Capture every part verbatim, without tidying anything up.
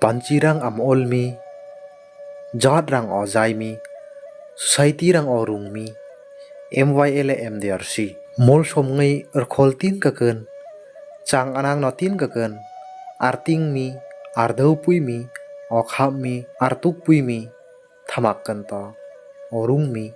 Panchi rang am awl mi, jat rang aw zai mi, society rang aw rung mi, M Y L A M D R C. Molsom ngai rkhol tin ka kan, chang anang no tin ka kan, arting mi, ardopui mi, okhap mi, artukpui mi, thamak kan ta, orung mi,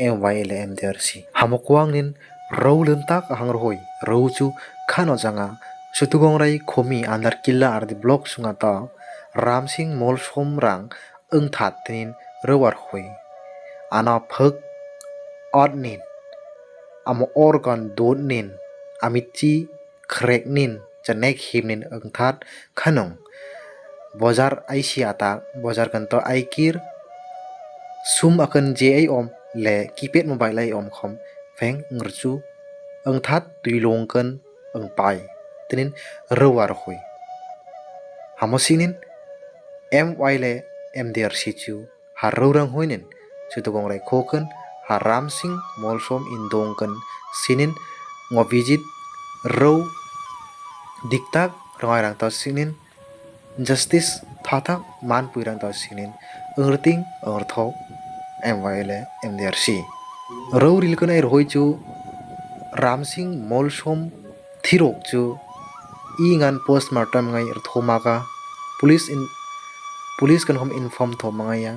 M Y L A M D R C. Hamakuang nin, ro lun tak a hang rhoi, ro chu khan o changa, Sutugongrai khomi under Killa R D block sunga ta, Ramsing Molsom rang, ang that tinin ro a rhoi. Ana phak, ot nin, ama organ dot nin, amichi, khrek nin, chanek him nin ang that, khanung. Bazar ai si atak, bazar kan to ai kir, sum akan je ai om, le keypad mobile ai om khom, feng ngar chu, ang that tui long kan, ang pai. Tinin ro a rhoi. Hamosinin, M Y L A M D R C chu, ha ro rang hoi nin, Sutugongrai kho kan, ha Ramsing Molsom indong kan, sinin ngo visit, ro, diktak, rangai rang ta sinin, justice, thatak, manpui rang ta sinin, ang rting, ang rthok, M Y L A M D R C. Ro ril kan ai rhoi chu, Ramsing Molsom, thirok chu, i ngan postmortem ngai rthoma ka, police in, police kan hom inform thoma ngai a.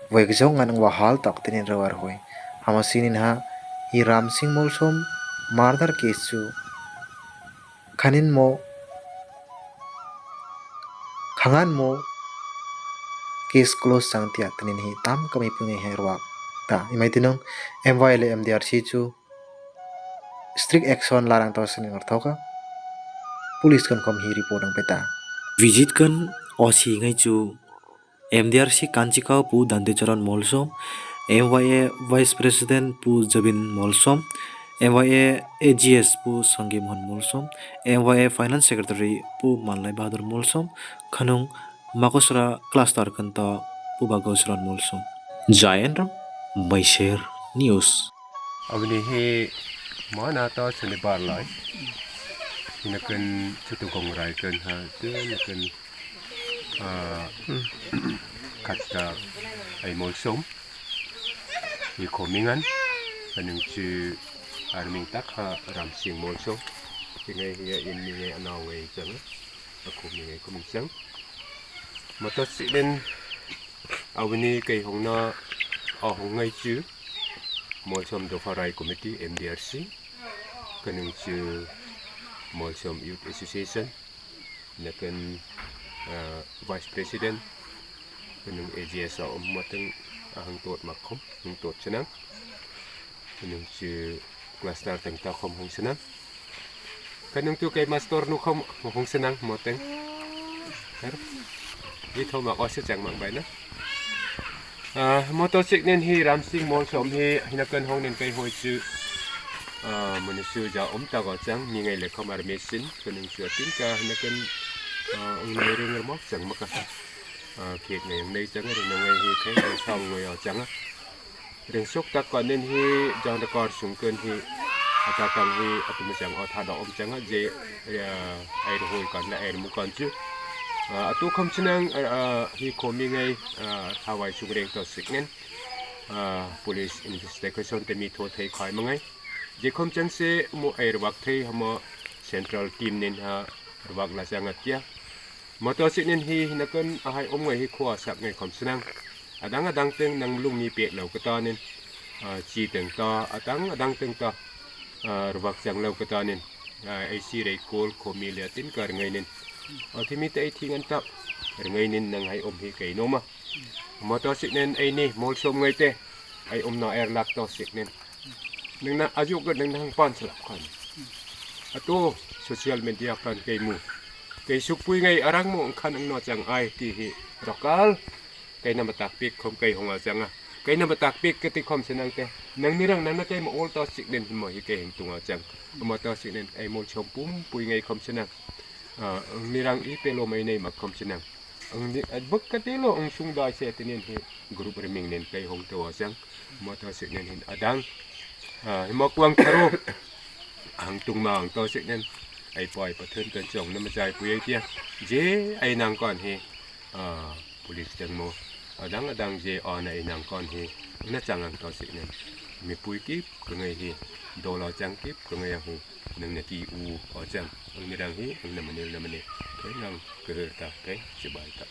Vek zong ngan ang wahal tak tinin ro a rhoi. Hamasinin ha, hi Ramsing Molsom, murder case chu, khanin mo, khangan mo, case close sang tia tinin hi tam kami pungi hai ruak. Ta, imai tinong, M Y L A M D R C chu, strict action la rang ta sinin ngar thoka. Police kan khom hi report ang peta. Visit kan O C ngai chu M D R C Kanchikau Pu Dante Charan Molsom, M Y A Vice President Pu Jabin Molsom, M Y A A G S Pu Sangim Hon Molsom, M Y A Finance Secretary Pu Manlai Bahadur Molsom, khanung Makosra Cluster kan ta Pu Bagosran Molsom. Jai Enram, Maiser News. Awni hi mana ta Sonibar lai. Hina kan Sutugongrai kan ha, tu na kan, ah, khat ta ai Molsom. Hi khomi ngan, kan nung chu arming tak ha Ramsing Molsom. Hi ngai hi a in mi ngai a nau ngai chang, a khomi ngai khomi chang. Mata sinin awni kei hong na, a hong ngai chu Molsom Dopharai Committee, M D R C. Kan nung chu Molsom Youth Association. Na kan, ah, Vice President. Kan nung A G S a um mateng a hang tot mak khom, hang tot chenang. Kan nung chu cluster teng ta khom hong chenang. Kan nung tu kei master nu khom hong chenang moteng. Her. I tho mak o se chang mak bai na. Ah, motor sik nen hi Ramsing Molsom hi hina kan hong nen kei hoi chu. Ah, muni su ja om ta go chang, mi ngai le khom army sin, kan nung chu a tin ka hina kan, ah, ung nai ring mak chang maka. Ah, khek ngai ung nai chang, ring ngai hi thei, ring sang ngai o chang a. Ring suk tak kan nen hi, jang da kar sung kan hi, a ta kang hi, a tu ma chang o tha da om chang a, je, ah, ai ru hoi kan la, ai ru mu kan chu. Ah, a tu khom chenang, ah, ah, hi khomi ngai, ah, tha wai sung ring to sik nen. Ah, police investigation te mi tho thei khai ma ngai. Je khom chang se mo ai ruak thei ha mo central team nen ha ruak la chang a tia. Motor sik nen hi hina kan a hai om ngai hi khua sak ngai khom chenang. Adang adang teng nang lung mi pek lo ka ta nen. Ah, chi teng ta, adang adang teng ta. Ah, ruak chang lo ka ta nen. Ah, ai si rei kol khomi le tin kar ngai nen. Ah, thimi te ai thi ngan ta. Ngai nen nang hai om hi kei no ma. Motor sik nen ai ni Molsom ngai te. Ai om na er lak to sik nen. Nang na a zuk nang na hang pan salap khan. A tu social media khan kei mu. Kei suk pui ngai arang mo khan ang no chang ai ti hi. Rokal. Kei na ma tak pik khom kei hong a chang a. Kei na ma tak pik ka ti khom chenang te. Nang ni rang nang na kei ma ol to sik nen mo hi kei hing tung a chang. Motor sik nen ai Molsom pum pui ngai khom chenang. Ah, ang ni rang i pe lo mai nei mak khom chenang. Ang ni, ah, bak ka te lo ang sung dai se te nen hi group riming nen kei hong to a chang. Motor sik nen hin adang. Ah, hi mo kuang tharu. Ang tung ma ang to sik nen. ei poi pathun kan chong na ma chai pui ei tia. Je ei nang kon hi, a, police teng mo, a dang a dang je o na ei nang kon hi, na chang ang to si nen. Mi pui kip ka ngai hi, do lo chang kip ka ngai ang hi, nang na ki u o chang, ang ni dang hi, ang na mani, na mani. Thei nang ka hir ta, thei, chibai ta.